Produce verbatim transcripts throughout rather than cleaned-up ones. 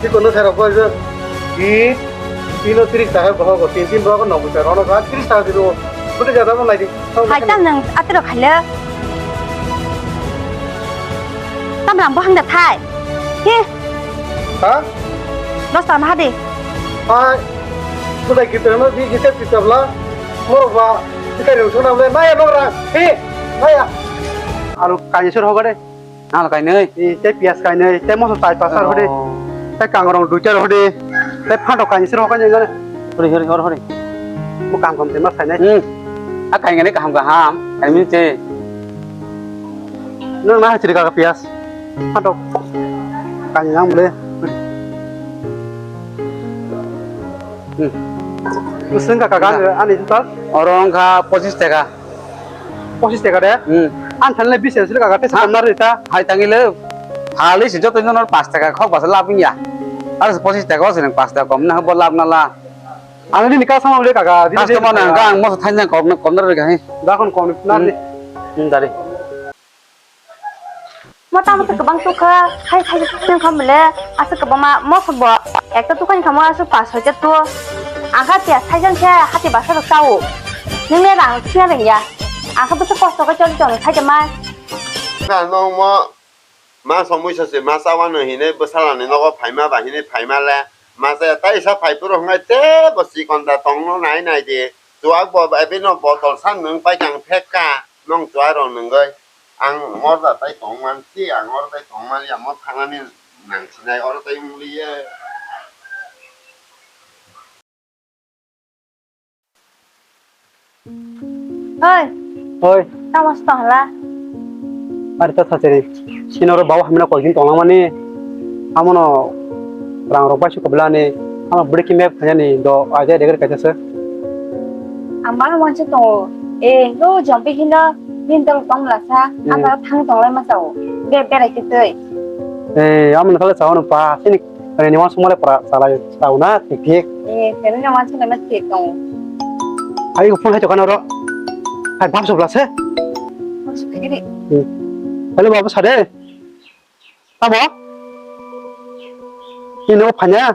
Chikon no serok ko je. Di, tino tris taka boho go, tin tin boho go nokwi ta, rono ka tris taka di do. Budi jada no nai di. Hai tam nang atro khaile. Tam ram bohang da thai. He. Ha? Dos taka ma ha di. Hai. Budai kita no di kita kita bla. Moro ba kita rung sona bla. Naya no ra. He. Naya. Alu kanya sur hoga de. Nal kainwi. Tei piyas kainwi, tei moso tai pasar hodi. Tei kangrong duitar hodi. Tei phantok kainwi sir hokai nengani. Hori, hori, hori, hori. Mo kam kam tema sainai. Hmm. A kaingani kaham kaham, kainwi che. Nang na hachiri kaka piyas. Phantok. Kainwi nang bole. Hmm. Musung kaka gan ani tal. Oro wngkha pochis taka. Pochis taka de? Hmm. Ang thanle bis es taka te samna rita. Hai tangile. Hali si joto jono pas taka khok basa lab ya. Ar pochis taka o sinang pas taka kom na bo lab na la. Ang ni ka sama le kaka. Customer na ang moso thainang kom kom na rega he. Da kon kom na ni. Hmm, dari. Mo tamo se kwbang tukha, hai hai se tukha mole, asa kwbangma moso bo ekta tukha ni kamo asa pas hoite tu. Ang kha tia saijan khe hati basa rok tao. Nung le rang siya rengya. Ang kha bwsa kosto khe choli choli khai de mai. Na nong mo ma somoi sase ma chawa no hine bwsala ni nogo phaima ba hine phaima le ma chaya tai sa phai puro hngai te bo chikon da tong no nai nai de. Chuak bo ebe no botol san nung pai kang phek ka nong chuak rong nungoi. Ang oro da tai tongman si, ang oro tai tongman ya, mo thangnani nang sinai, oro tai wng liya. Oi. Oi. Tamo se tong hala? Ari ta sachiri. Sino ro bawa hamina koi din tonglang mani. Amono rang rok bai sukobla ni. Ama bwrwi khe map khainani do idea degre kaisa se. Ang bana wansa tongo. Eh, no jompi hino, nin dol tong lasa, hmm, ang dol thang tong lai ma sao. Be, berai khe tei. Eh, amo nokale sao no pa, sini kani ni wansa mole pra salai sao na, thik thik. Eh, kani ni wansa le ma thik tongo. Ai ko phone hai to kana ro. Hai bhab so blase. Bhab so kiri. Hmm. Hello, babu sade. Tamo? Ini o phanya.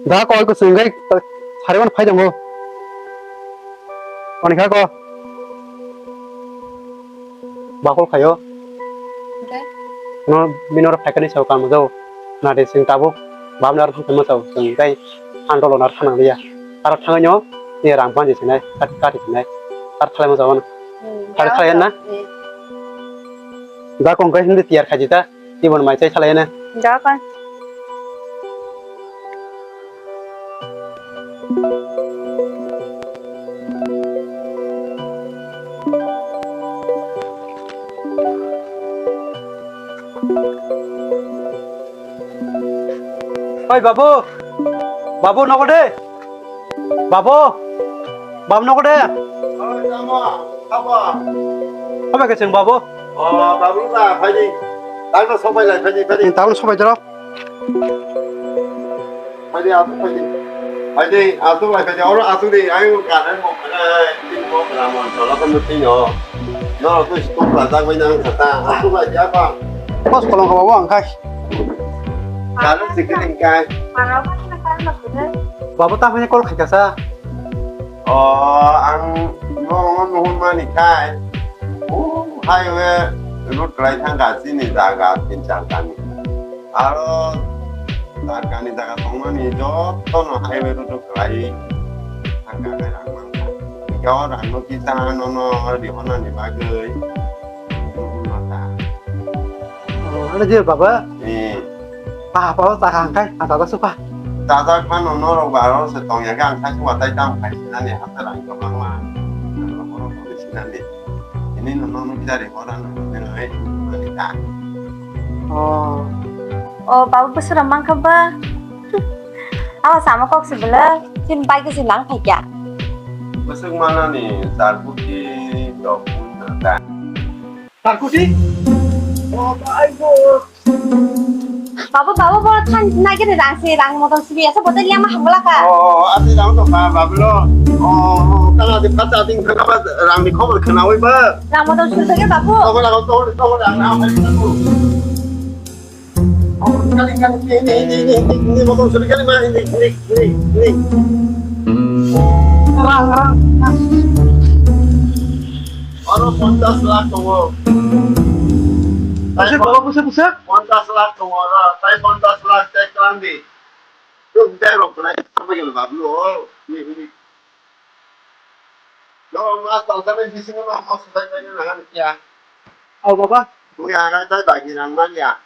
Da koi ko senggai sari wan phai dango. Oni kha ko. Bakol khayo. Oke. No minor phaikani sao kam jao. Na de sing tabuk. Bam nar thang ma sao. Senggai andolo nar thanang liya. Aro thanganyo ni rang panji sinai. Kat kat sinai. Ar thalai ma jao na. Hmm, ar jao, khalai na. Hmm. Da kong kai hindi tiyar khaji ta. Ibon mai chai salai na. Jaga. Oi, babu. Babu, nogo de. Babu. Babu, nogo de. Oi, tamo. Apa? Apa keceng, babu? Oh, babu na, phaidi. Tangno sopai lai, phaidi, phaidi. Tangno sopai jero. Phaidi, atu, phaidi. Phaidi, atu, lai, phaidi. Oro, atu, di, ayo, kanan mo, kanan, tin mo, kanan mo, solo, kan, tin, oh. No, tu, stop, la, tak, bai, nang, kata. Atu, lai, apa? Bos, kolong, babu, angkai. Kanan, sikit, ingkai. Babu, tak, hanya kol, khaikasa. O, ang no, no, no, mani khai. O, highway road kwlai thangkha chini jaga tin char kami. Aro char kami jaga tongmani jotono highway road kwlai thangkha khai rang mankha. Hingke o rang no kisa nono rihornani bagwi nuhur nota. O, ano je baba? Ni. Papa o chakha hingkai, ang chajak supa. Chajak phano norok ba aro se tongya khe ang thaichung wa tai tam khai sinani hata rang kwbangma. Ang borok tongwi sinani. Ini no nono bijari hora no hinwi mani ta. O. O, babu bwswrang mankha ba? Awa sama kok se bwle, chini bai khe se nang phaikya. Bwswk manani char kuti dok kun ta. Char kuti? O, bai bo. Babu, babu, bo than nai khe rang se, rang modol sibi asa bote liya ma hamla kha. O, o, ati rang to ba, babu lo. O, o, tang ati phat ati thang ba rang ni khobor khna oi ba. Rang modol sul thage babu. Khobor rang to, khobor rang na. Kali, kali, ni, ni, ni, ni, ni, ni, motor suri kali ma, ni, ni, ni, ni. Rang, rang, rang. Oro ponchash lakh tongo. Bwswk, baba, bwswk, bwswk? Ponchash lakh tongo oro, tai ponchash lakh tei kwrwng di. Tuk dai rok nai, sampai gelo bablu, oh. Ni, ni. No, mas tangsa ni bisingo no, mas tangsa ni na, ya. Oh, baba. Buya na tai bagi nang man ya.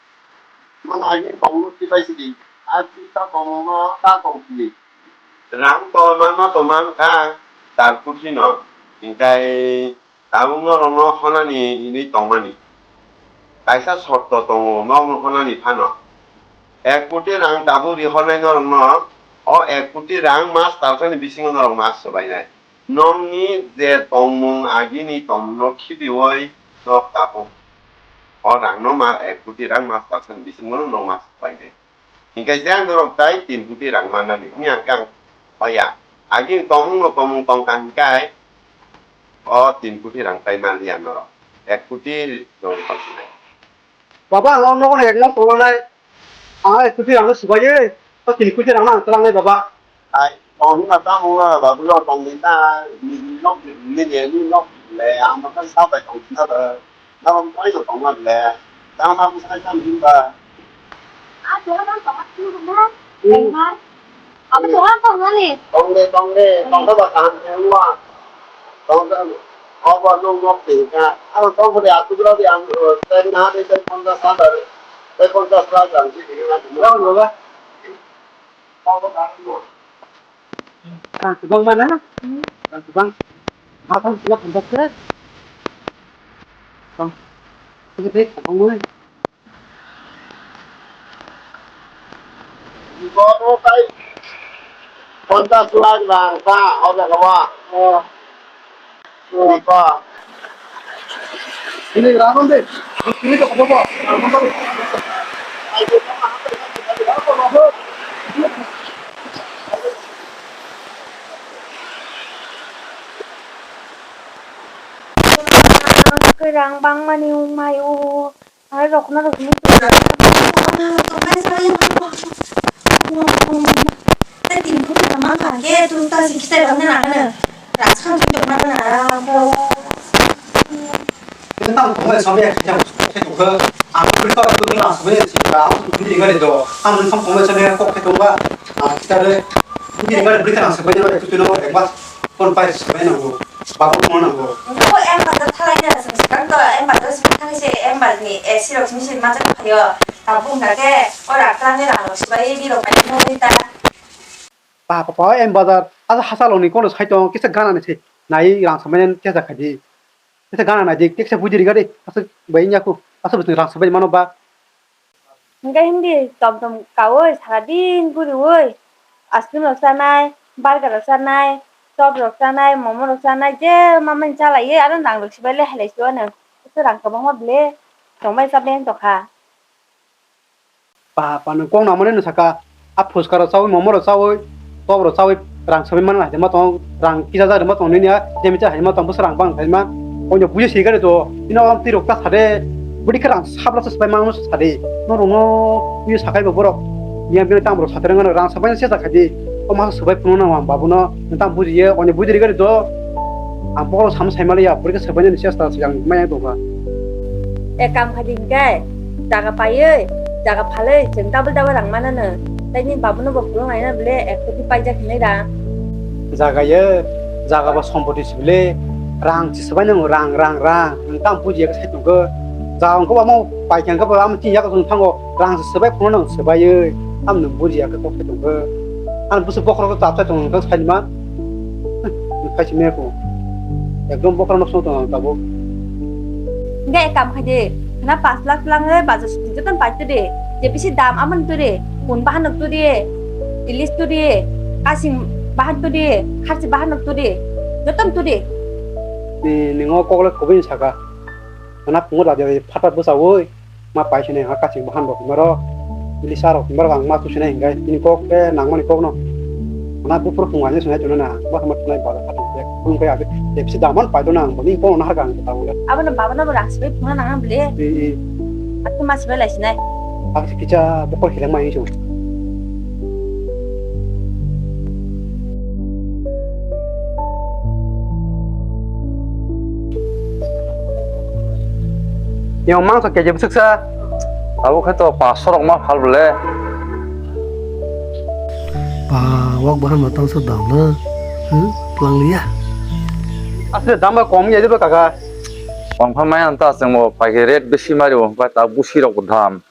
Mana ini kamu kita sini. Aku tak kamu mau tak kamu sini. Rang to man ma to man ka, tar kursi no. Ingkai tabuk norok no honani ini tongmani. Kaisa sorto tongo, nokno honani phano. Ek koti rang tabuk rihornai norokno, o ek koti rang mas talsani bisingo norok mas swbainai. Nokni je tongmung agini tongmungno khibiui nok tabuk. O rangno ma ek koti rang mas talsani bisingo norok mas swbainai. Hinkhe je norok tai tin koti rang mannani wngya kang, oya. Agini tongmungno tongmung tongkha hinkai, o tin koti rang tai manliya norok. Ek koti rang talsinai. Baba, ang o nogo hai ekma tolonai. Ang ek koti rang no swbaiwi, o tin koti rang no ang twlangnai, baba. Ai, tong na tamo na, babu lo tong ni ta, ni nok ni ni ni nok le, ang ma kan sa bai tong na ba. Na ba mai lo tong na le. Ta ma bu sai tam hin ba. A to na tong na. Ai ma. Abo tongha tongnani. Tongde, tongde, tongda ba kaham khe wngma. Tongda, obo nwng nok twi ka. Ano tongkha de aswk rw de ang, uh, tei naha de tei ponchash hajar, tei ponchash lakh rang si tini na tini. Rang rw ba? Obo kaham no. Rang kwbang mana? Hmm. Rang kwbang. Hakang sila ponchash khe. Tong. Tong. Ibo tai ponchash lakh rang ta o jaga o. Oh. Oh. Ibo. Ini rang de. Ini to kobo. Rang bangmani wngmai o. Hai rokna rokni. Tini buku tama kangke tung ta si kitai rokna nangana. Rasa kan tung tokna nangana. Kita tang kong mai sampai kita kok kita kok ang kita tu kita sampai si kita aku tu di gari do. Ang tang kong mai sampai kok kita ba kita le di gari berita langsung aja itu tu no ekbar. Phone pai swbai nango, babo phone nango. Nokho M bazar thalai na, swng swkang to M bazar swng thani se M bazar ni A C rok simi se majak phaio. Tabuk hwnkha khe o rang twlangni rang rok swbai birok bai thangwi ta. Pa, pa, pa, M bazar, asa hasa longni kono sai tong, kisa gana ni se, nai rang samai kisa khaidi. Kisa gana naidi, kisa buji rigadi, asa bai nyaku, asa bwswng rang samai mano ba. Hingke hindi tom tom kaui sara din puriui, ice cream rok chanai, burger rok chanai, chop rok chanai, momo rok chanai, je mamani chalaiui, aro nang rok sibai le hai lai sio ano. Kisa rang kwbangma ble tongbai chabai wng tongkha. Pa, pa, nwng kok nangmani nwng saka, a phuska rok chaui, momo rok chaui, top rok chaui, rang sabai mano hai ma tong, rang kisa jak ma tong nini a, jemi cha hai ma tong, bwswk rang bang hai ma, oino buji swi gari to, ino lam twi rok ta sade, budi khe rang sabla se sabai mano sade, no rong no, uyo sakai bo borok, niya bini tam rok satere ngano rang sabai se sakai di, o ma sabai phunuk nang babu no, nwng tam buji ye, oino buji ri gari to, ang bokhorok sama sai maliya, bwrwi khe swbainani chesta se ang maya tongkha. E kam kha di hingkhe, jaga paiwi, jaga phalwi, chwng double double rang manano. Tei nini babuno bo phulung laina bwle ek koti paijak hinwi rang. Jaga ye, jaga ba sompoti se bwle, rang se swbai nango, rang, rang, rang. Nwng tamo bujiya khe sai tongkhe. Jaga wngkhe bo amo paikha wngkhe bo amo chini yago thango, rang se swbai phunuknani swbaiwi. Tamo nwng bujiya khe kok sai tongkhe. Ani bwswk bokhorok chap sai tongo nwng saini ma. Nwng khai simi ya kho. Ekdom bokhorok nok song tong ang tabuk. Hingke ekam khai di. Khna pash lakh lang le bazar sudi joto pai tu di. Je bisi dam amon tu di. Kun bahan nok tu di. Ilis tu di. Kasing bahan tu di. Kharsi bahan nok tu di. Joto tu di. Ni, ni ngo kok le kubui saka. Khna pungo da di phata bwsa oi. Ma pai sini ha kasing bahan rok maro. Ili sa rok maro ang ma tu sini hingkai. Ini kok ke nang mani kok no. Na bupur phung ani sini tu na. Ma ma tu nai bala khat. Phung kai abi. Depsi daman pai tu nang. Bani kok na ha kang ta ule. Abo na baba na bo rang sibai phung na nang bele. I, i. Aku ma sibai lai sinai. Ang se kisa bokol khilangma hinwi chong. Yang mangsa keje bwswksa. Abo khe to paanch sho rok ma phal bole. Ba, wak bahan ma tangsa dam na. Hmm? Tlang liya. Asle dam ba kom ya jeba kaka. Kom kha mai anta chwng bo pai khe rate bisi mari bo, pai ta busi rok bo dam.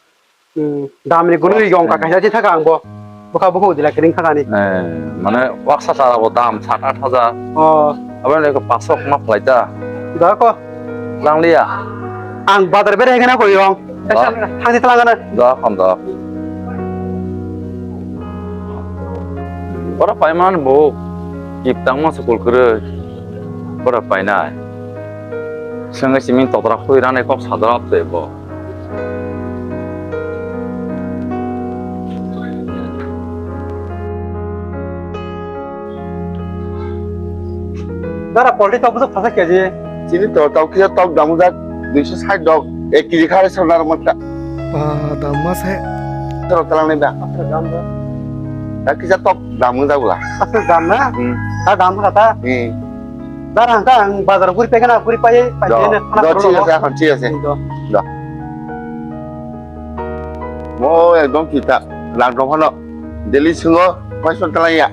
Hmm, dam ni gunu yong kaka ya thaka ang bo. Bokha bokha udila kering thaka ni. Eh, mane waksa sara bo dam sat at hajar. Oh. Abang le ko paanch sho ma phlai ta. Da ko. Tlang liya. Ang bazar bere hengena ko yong. Da. Thangsi tlang na. Da, kham da. Bora paiman bo. Kip tangma sukul kwrwi. Bora painai. Sengwi simi totra khoi rani kok sadra tei bo. Dara polti tok bwswk thasa keji. Chini to tok kisa tok damujak duiso sait dok ek kg khare sal naro matka. Ba dam ma se. Sal talang ni da. Asra dam da. Da kisa tok damujak bula. Asra dam na? Hmm. Da dam kha ta? Hmm. Dara hangka ang bazar guri pegana guri pai pai Do, ne khana do, khoro thik lo. Ase, ekhon thik ase. Do. Do. Mo ekdom thik ta. Lang dong phano. Delhi singo paisa talai ya.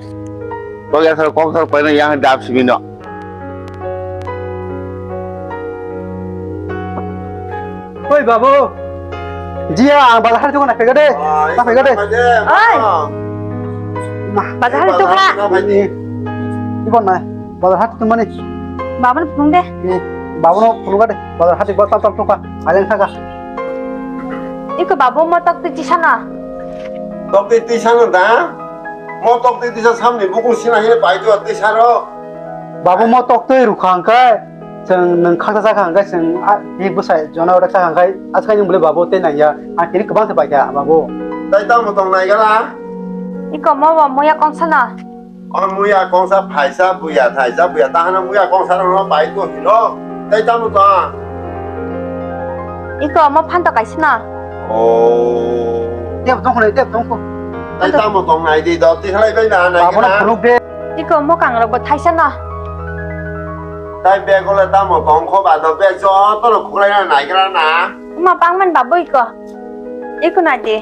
Kok ya sar kok sar paina yang dap sibino. Oi babu. Jia, ang bazar hari tukun naphega de. Naphega de. Oi. Bazar hari tukha. Ibo na. Bazar hari tukun mani. Babu no phunung de. Babu no phunung de. Bazar hari bazar tam tam tukha. Aleng thaka. Iko babu mo tok twi tisana. Tok twi tisana da. Mo tok twi tisa samni bukung sina hine pai to tisaro. Babu mo tok twi rukha hwnkhe. Chwng nwng khaksa chakha hwnkhe chwng a, bik bwsai jona oro chakha hwnkhe aswk nwng bwlai babu tei nangya. Ang tini kwbang se paikha babu. Tai tamo tong naigala? Iko mo bo muya kongsano. O muya kongsa phaisa buya thaisa buya tahano muya kongsa rokno bai to hino. Tai tamo tong? Iko mo phanto kaisano. O. Tep tongkho, tep tongkho. Tai tamo tong nai di do, tikhlai bai na nai. Babu no phunuk de. Iko mo kangrok bo thaisano. Tai bego le tamo tongkho ba do, beg joto no khuklai na naigra na. Ma bangman babu iko. Iko nai di.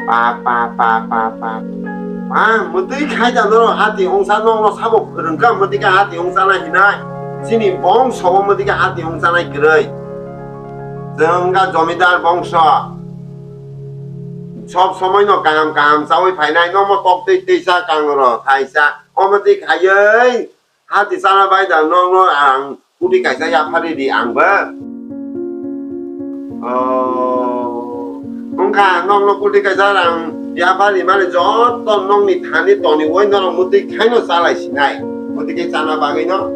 Pa, pa, pa, pa, pa. Ma, mwtwi khai da norok hati ongsa nokno sabo phwrwngkha, mwtwi khe hati ongsa nai hinai. Chini bongso o mwtwi khe hati ongsa nai kwrwi. Chwng wngkha jomidar bongso. Sob somoi no kaham kaham chawi phainai, nomo tok twi twisa kangro thaisa. Omo twi khaiwi hati chana bai da nokno ang koti kaisa yaphari di ang bo. Oh, wngkha nokno koti kaisa rang yaphari mani joto nokni thani toniwi norok mwtwi khaino chalai sinai. Mwtwi khe chana bagwino,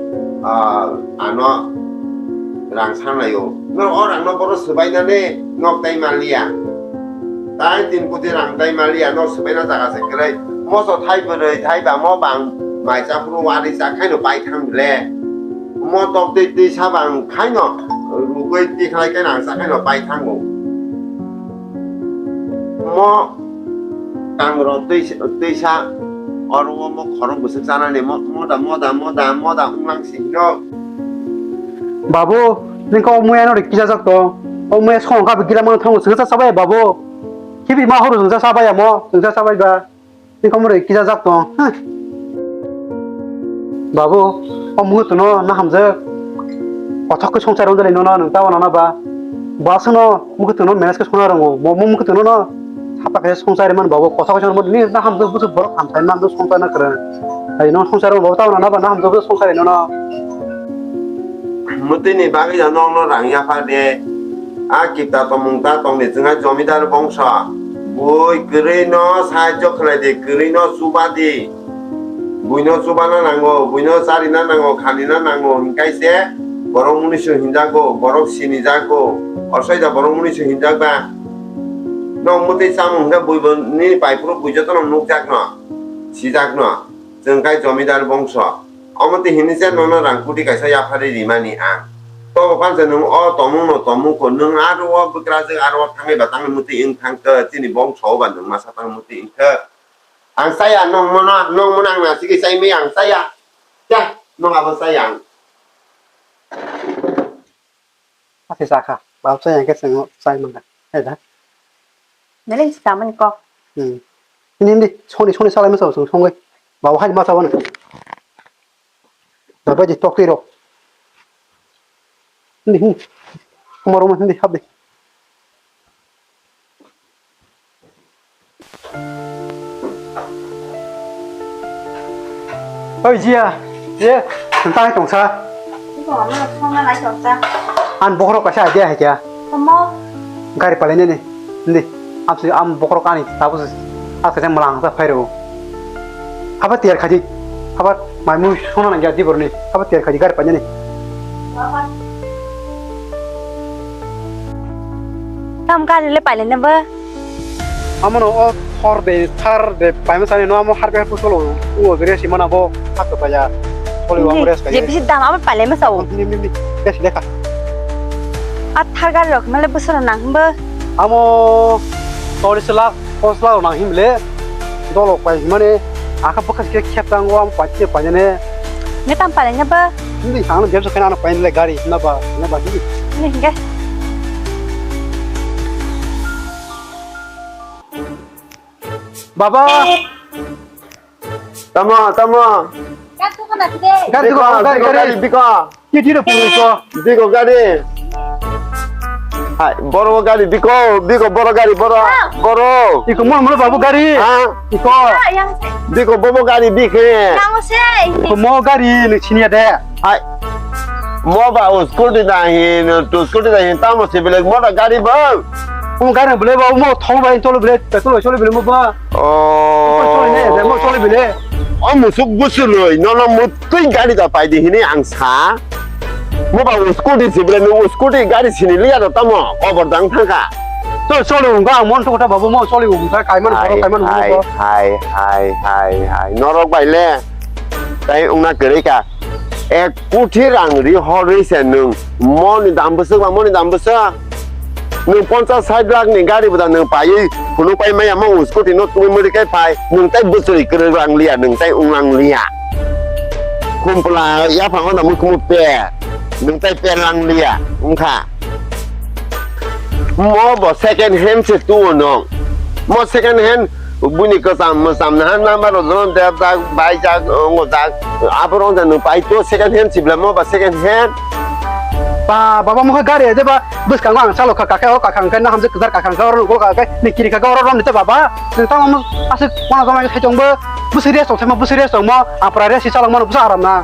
ah, ano rang sanlaio. Norok o rangno bono swbainani nok tai manliya. Tai tin koti rang tai maliya, no swbaina jaga se kwrwi. Moso thai bwrwi, thai ba mo bang mai cha phuru wari cha khaino pai thang bile. Mo tok twi twi sa bang khaino rugwi tikhlai khe nang cha khaino pai thango. Mo kangro twi, twi sa oro o mo khorok bwswk chanani mo, moda, moda, moda, moda wnglang si hino. Babu, nini kok muya no ri kisa jak tong. O muya song kha gila mang thang sengsa sabai babu. Kibi ma horo sengsa sabai amo, sengsa sabai ba. Ni komor kisa jak tong. Hah. Babu, o muhut no na hamjak. Kothok ke songchar wng dali no na nang tawa na ba. Ba sano muhut no manage ke sona rango. Mo muhut no na sapa ke songchar man babu. Kothok ke sona ni na hamjak busu borok hamsai man songchar na kra. Ai no songchar babu tawa na ba na hamjak busu songchar no na. Mwtwini bagwi da nokno rang yapha de. A kipta tongmung ta tongni chwngha jomidar bongso. Bui kwrwi no sahajyo khlai di, kwrwi no chuba di. Buino chubana nango, buino charina nango, khanina nango, hinkai se borok munisu hinjago, borok sinijago. Osoida borok munisu hinjak ba. Nok mwtwi chamung hwnkhe bui bo nini paiphuru bui jotono nukjakno, sijakno. Chwng khai jomidar bongso. Omo twi hini se nono rang koti kaisa yapharwi rimani ang. Tobo pansa nwng o tomung no tomung ko, nwng aro o bwkrajwk aro o thangwi ba tangwi muti wng thang khe, chini bongso o ba nwng masa tang muti wng khe. Ang chaya nwng mono, nwng mono ang nasigwi chai maya ang chaya. Cha, nwng abo chaya ang. Ase chakha, bab chaya khe chwng chai mangkha. Hai da. Naleng si tamani kok. Hmm. Hindi, hindi. Soni, soni salai masa chwng songwi. Babo hai masa wano. Dabai di tokti rok. Hindi, hindi. Kumaro mo hindi habdi. Oi jiya, ye, tang tong sa. Iko ano songna lai tong sa. An bokhorok kaisa idea hai kya. Tamo. Gari palai nini. Hindi. Am si am bokhorok ani tabu si. Aska jang malang sa phairo. Haba tiar khaji. Haba mai mui sona nang ya di borni. Haba tiar khaji gari painani. Tam gari le paile ne ba? Amo no o thor de thar de paima sani no amo har be pusolo. Uo gre si mana bo hak to paya. Poli wa mures ka. Je bisi dam amo paile ma sao. Ni ni ni. Bes lekha. A thar gari rok male busoro nang ba? Amo toli sela. Hosla rok nang himle dolok pai himani akha bwkha se khep tango am pai se pai ne. Ne tam pai ne ba? Hindi ang jemsa khana ano pai le gari na ba na ba hindi. Ne hinga. Baba. Tamo, tamo. Gari tukuna tide. Gari tukuna, gari, gari. Biko. Ki tiro puro ko. Biko gari. Hai, boro gari biko, biko boro gari boro. Boro. Iko mo mo babu gari. Ha? Iko. Biko bobo gari bike. Namo se. Iko mo gari ni chinia de. Hai. Mo ba o scooty da hin, tu scooty da hin tamo se bile mo da gari ba. Mo gari bile ba mo thong ba cholo bile, petrol cholo bile mo ba. Oh. Mo cholo ne, mo cholo bile. O musuk busuloi, nono mutui gari da pai di hini ang sa. Mo ba scooty si bile, no scooty gari sini liya do tamo, kobor dang thangka. To cholo wngka ang mon thokta babu mo choli wngka kaiman hai, koro kaiman hai, wngka. Hai, hai, hai, hai. Norok bai le. Tai wngna kwrwi ka. Ek kuthi rang ri horwi se nwng. Moni dam bwswk ba moni dam bwswk. Nwng ponchas sait lakh ni gari bwda nwng paiwi phunuk pai maya mo scooty no twi mwrwi kai phai. Nwng tai bwswrwi kwrwk lang liya, nwng tai wng lang liya. Khumpla yaphang no mukhumu pe. Nwng tai pe lang liya. Wngkha. Mo bo second hand se tuo no. Mo second hand Buni kwcham mwcham naha number rok jono debjak, baijak, wngojak. Aborok wngkha nwng pai to second hand sibla mo ba second hand. Ba, baba mo gari de ba bwskango ang chalo kha, kakhe o kakha hwnkhe na hamjak kwchar kakha hwnkhe oro nugo kakhe ni kiri kakhe oro romni te baba. Nwng tamo aswk wana jama khe tongbo bwswk rest tong thangma bwswk rest tongmo ang pura rest chalok mano bwsa aram na.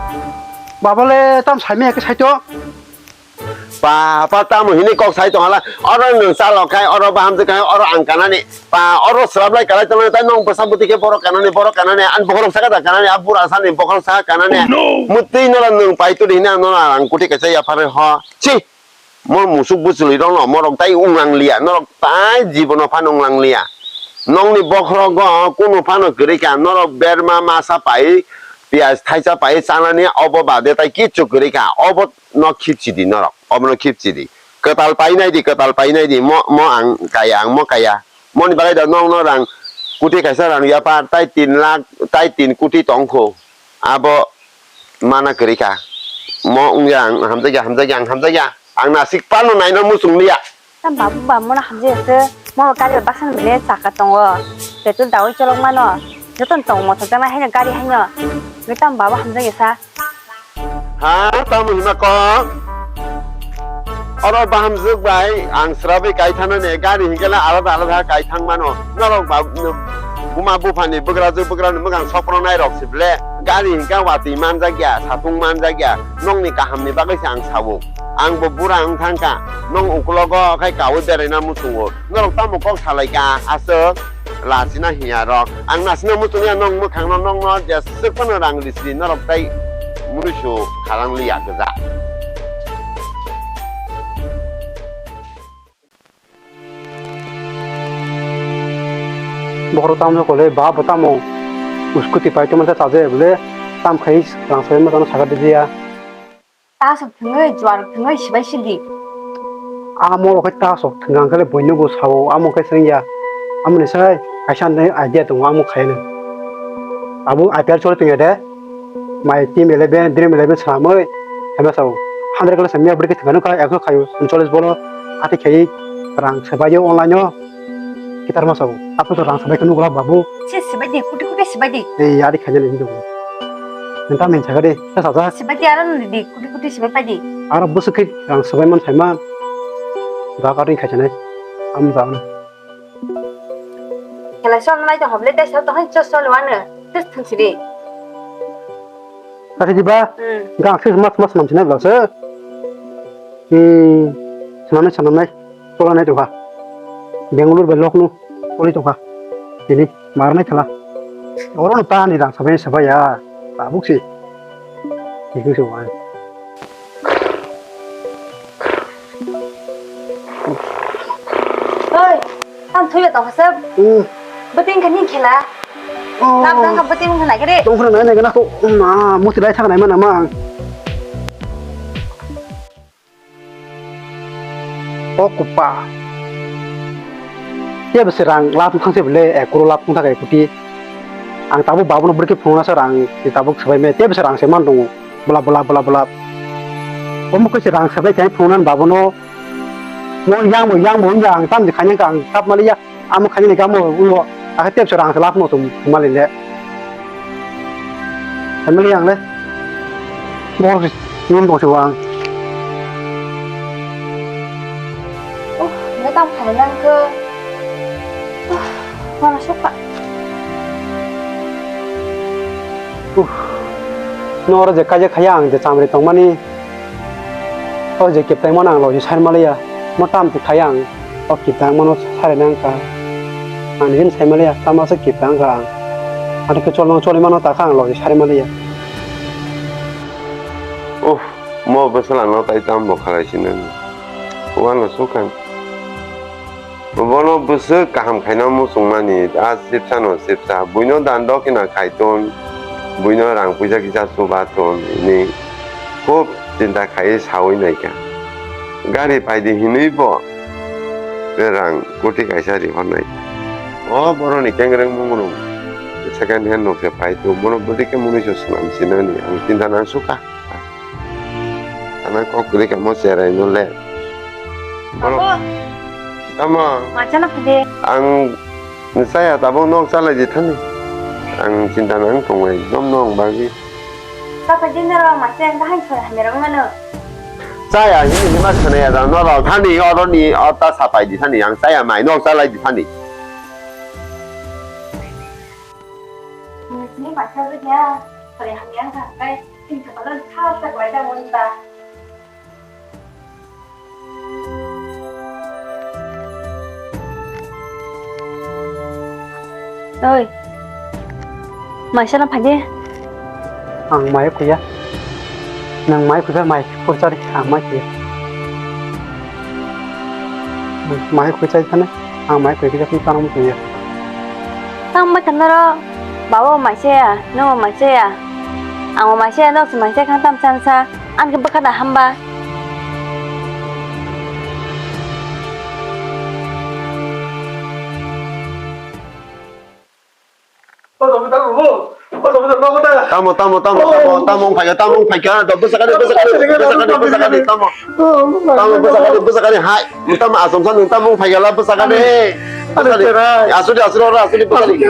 Baba le tam saimaya khe saito. Pa, pa, tamo hini kok sai tong hala. Oro nwng chalo khai, oro bahamjwk khai, oro ang kanani. Pa, oro swrap lai kalai tong nai, tai nwng bwsa bwtwi khe borok kanani, borok kanani, ani bokhorok saka da kanani, a bura sani bokhorok saka kanani. Oh, no! Mutwi nora nwng pai tuli hini ang nora ang kuti kaisa yaphar ho. Chi! Mo musuk bwchwlwi rokno morok tai wnglang liya, norok tai jibono phano wnglang liya. Nokni bokhorogo kunu phano kwrwi kha, norok berma masa pai, piyaj thaisa pai chanani, obo bade tai kichu kwrwi kha. Obo no khipchi di norok, obono khipchi di. Kwtal painai di, kwtal painai di, mo, mo ang kaya, ang mo kaya. Moni bagwi da nokno rang kuti kaisa rang yapar, tai tin lakh, tai tin kuti tongkho. Abo mana kwrwi kha. Mo wngya ang hamjakya, hamjakya, ang hamjakya. Ang nasik pano naino muchung liya. Tam babu ba mono hamjakya se. Mo gari baksa ni bile chaka tongo. Petrol dawi cholok mano. Joto tong mothok jana haino gari haino. Tam babu hamjakya sa. Ha, tamo hima kok? Oro bahamjwk bai ang srabai kai thangna ne, gari hinkhe le alada alada kai thang mano. Norok ba, buma buphani bwkrajwk bwkrani mwkhang sokro nairok se ble. Gari hinkhe watwi manjakya, satung manjakya. Nokni kahamni bagwi se ang sao. Ang bo bura wng thangkha. Nong ukulogo khai kaui beraina muchungo. Norok tamo kok salaikha, aswk? Lachina hiya rok. Ang nasina muchungya nong mwkhangno nongno jeswk phano rang risri norok tai munuisu khalang liya gwja. Bokhorok tamo kole ba bo tamo scooty pai tongma ta chaje bole tam khai rang sai ma tano sakha diya. tasok thwngwi, juarok thwngwi sibai sidi. Amo khe tasok thwng ang khe le buino bo sao, amo khe swngya. Amoni sai kaisa ni idea tongo, amo khaino. Abo I P L choli tongya de. Mai team eleven, dream eleven swnamwi, hema sao. Hundred kala samya bwrwi khe thwngano kha, ekso khayo, uncholish bolo, ati khayi, rang swbaio online o, kitar ma sao. Apo to rang swbai khe nukla babu. Se swbai di, kuti kuti swbai di. Ei, adi khaina ni hindu. Nta min chaga de, ta saja. Swbai di, aro nudi di, kuti kuti swbai pai di. Aro bwswk khe rang swbai man sai man. Da ka ring khaina. Am da. Kela sol nai to hoble tai sal to hai chos sol wane. Tes thang sidi. Kasi diba? Hmm. Gang sis mas mas mam sinai belase. Hmm. Sanamnai sanamnai. Sola nai tongkha. Bangalore bai lokno. Soli tongkha. Ini marnai khala. Oro no ta ni rang sabai sabai ya. Tabuk si. Iku se wan. Oi, tam thoi ba tong hasab. Hmm. Beting kani khela. Oh. Lap dang ka beting kani kere. Tong khna nai nai na ko. Ma, muti lai thang nai mana ma. O kupa. Tebse rang lap thang se bele, ek crore lap thang thang ek koti. Ang tabuk babono bwrwi khe phunukna sa rang, tei tabuk swbai me, tebse rang se man tongo. Bwlap, bwlap, bwlap, bwlap. Omo khe se rang swbai khe phunuknani babono. Mo yang bo, yang bo wngya ang tamni khaina ang kap maliya. Amo khaina ni kamo ulo. Akhe tebse rang se lap no tum mali le. Family ang le. Mo non dong se wang. Oh, ne tam khaina ang khe. Oh, mana sokha. Uh, no oro je kaijak khaya ang je chamri tongmani. O je kiptang mano ang logi sai maliya. Mo tam ti khaya ang. O kiptang mano sai nang ka. Ang jin sai maliya, tama se kiptang ka ang. Ati ke cholmang choli mano ta kha ang logi sai maliya. Uh, mo bwsala no tai tam bo khalai sinani. Wano sukang. Bono bwswk kaham khaina muchungmani, a sipsano sipsa, buino dan dokhina khai ton, buino rang puisa kisa chuba ton, hwnwi khub chinta khaiwi saui naikha. Gari paidi hinwi bo rang koti kaisa rihornai. O boroni kengreng mungrung second hand nokse phai tu, bono bwdikhe munui se swnam sinani, ang chinta nangsukha. Ana kok kwrwi kamo cherai no le. Borok. Abo. Tamo. Ma chana phade. Ang chaya tabuk nok chalai di thani. Ang chinta nang tongo ekdom nong bagwi. Sa phade nero ma chaya bahai soi hamya rang mano. Chaya hini hima khana ya da no rok thani oro ni ota sapai di thani ang chaya mai nok chalai di thani. Ni ma chaya ya. Soi hamya ang kai. Oi. Maisa na phai de. Ang mai kuya. Nang mai kuya mai kurchari ang mai kuya. Mai kuya chai khana. Ang mai koi kisa phone tangmo tongya. Tangma khanaro, babo maisaya, nungbo maisaya. Angbo maisaya, nokse maisaya kha tamsa tamsa. Ang khe bwkha da hamba. Tamo, tamo, tamo, tamo, tamo wng phaikha, tamo wng phaikha, do bwsakani, bwsakani, bwsakani, bwsakani, tamo. Tamo bwsakani, bwsakani, hai, tamo asomsa nwng tamo wng phaikha la bwsakani. Bwsakani. Asudi, asudi, ora asudi, bwsakani.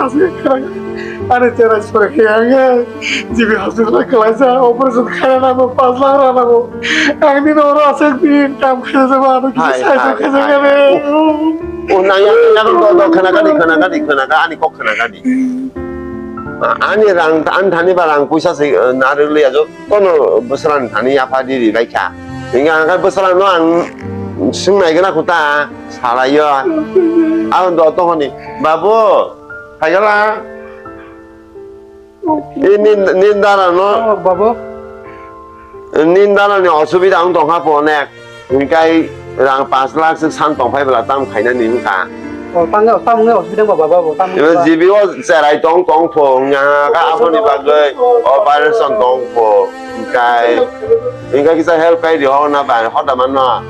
Ani chera sore khe ang jibi hospital khlaisa, operation khaina nango, paanch lakh rang nango. Ang nini oro aswk din kam khaisa ba, ano kisa hai, sai hai, sai khaisa hai. Kare. O nang ya, ya, do, do, khana gani, khana gani, khana ga, ani kok khana gani. A-, ani rang, ani thani ba rang puisa se, eh, narwk liya jo, kono bwswrang thani yapha di ri bai kha. Hingke ang khe bwswrang no ang swng nai gana kho ta, salai yo. Ang do to honi, "Babu, phaikhala?" E nin, nin dara no. Oh, babu. Nin dara ni osubida ang tong kha pho onek. Hingkai rang paanch lakh se san tong phai bwla tam khaina ni wngkha. O, tang, tang, tang, osubida ba, baba, bo, tang, Ibo ba. G B o cherai tong, tong pho, wngya, ka aboni bagwi operation tong pho, kai, wngkha kisa help kai di, ho na ba, ho da man no.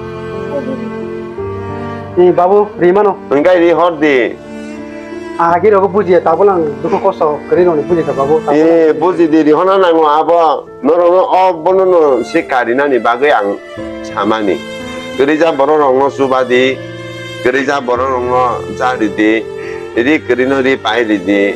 Ni babu, ri mano. Wngkha ri hor di. Agi rogo bujiya, tabuk lang dukhu kosto, kari roni bujiya, babu, tabuk. E, buji di, ri ho na nango abo. Norokno o bonono se karinani bagwi ang samani. Kwrwija bororokno chuba di, kwrwija bororokno cha ridi, ri kwrwino ri pai ridi,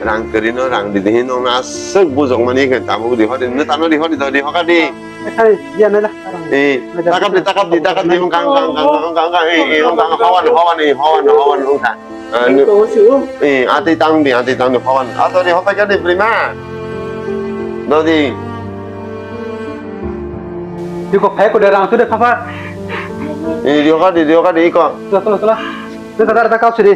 rang kwrwino rang ridi hinwi nokno aswk bujokmani khe tabuk rihordi, nwtano rihordi do, rihokadi. Hai, ya, nai la. Eh, takapdi, takapdi, takapdi, wngkha, wngkha, wngkha, wngkha, wngkha, eh, eh, wngkha, wngkha, hawani, hawani, hawani, hawani, wngkha. Ah, nu-, eh, atwi tang di, atwi tang di, hawani. Atwi hopai kha di, bwrwima. Dodi. Iko phai ko de rang tu de papa. Eh, rio ka di, rio ka di, iko. Tula, tula, tula. Tula, tula, tula, kau sini.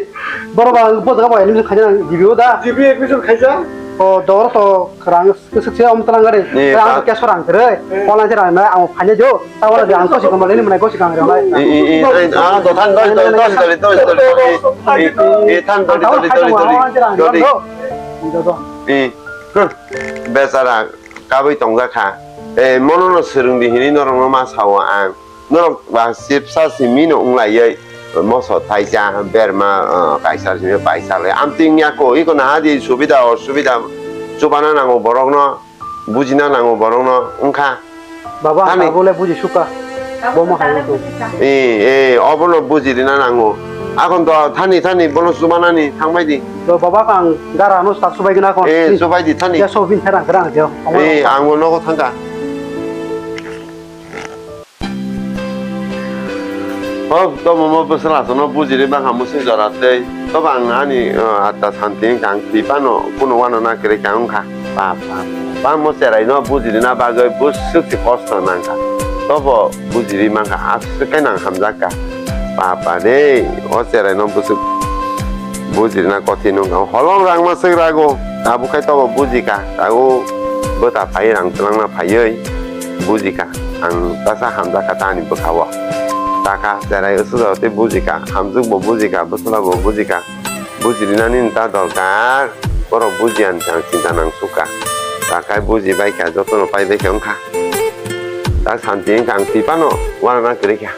Boro ba, bo jaga ba, ini khaja, G B o da. G B admission khaja. Oh, dor to, rang. Kwswk se om tlang gari. Ni, ang ta- to keso rang kwrwi. Eh. Online se rang na, ang phanya jo. Ta wala de ang kosi kamar ini mana kosi kamar ini. I, i, i, i, ah, to than doi, doi, doi, doi, doi, doi. I, i, than doi, doi, doi, doi, doi. Doi, doi. I, huh. Besara, kabui tongjak kha. Eh, mono no swrwng di hini norok no ma sao ang. Norok ba sipsa simi no wng laiwi moso thaisa berma, ah, kaisa simi paisa le. Amtwing ya ko, iko naha di subida osubida chubana nango borok no, bujina nango borok no wngkha. Baba, ang Ani- tabuk le buji suka. Bo ma hai ko. Eh, eh, obono buji rina nango. Akon to thani thani bono chubanani thangbai di. To baba, ang gara no sak subai gina kon. Eh, subai di thani. Ya so bin therang therang jo. Eh, ang bo nogo thangka. Hok, to momo bwswla sono bujiri bangkha musuk jora tei. To bang ani, uh, atta santi wngkha ang twi phano kuno wano na kwrwi kha wngkha. Ba, ba, ba mo cherai no bujiri na bagwi bwswk se kosto nangkha. To bo bujiri mankha aswk khe nang hamjak kha. Ba, ba de, o cherai no bwswk bujiri na kothin wngkha. Holong rang ma swk rago. Abo khai to bo bujikha. Tago bwta phai rang twlang na phaiwi bujikha. Ang tasa hamjakha ta ani bwkha-o. Takha cherai wswk jora tei bujikha, hamjwk bo bujikha, bwswla bo bujikha. Bujirinani ta dorkar, borok bujiya hinwi ang chinta nang sukha. Takhai bujibaikha, jotono paibaikha wngkha. Ta santi wngkha, ang twi phano uanana kwrwikha.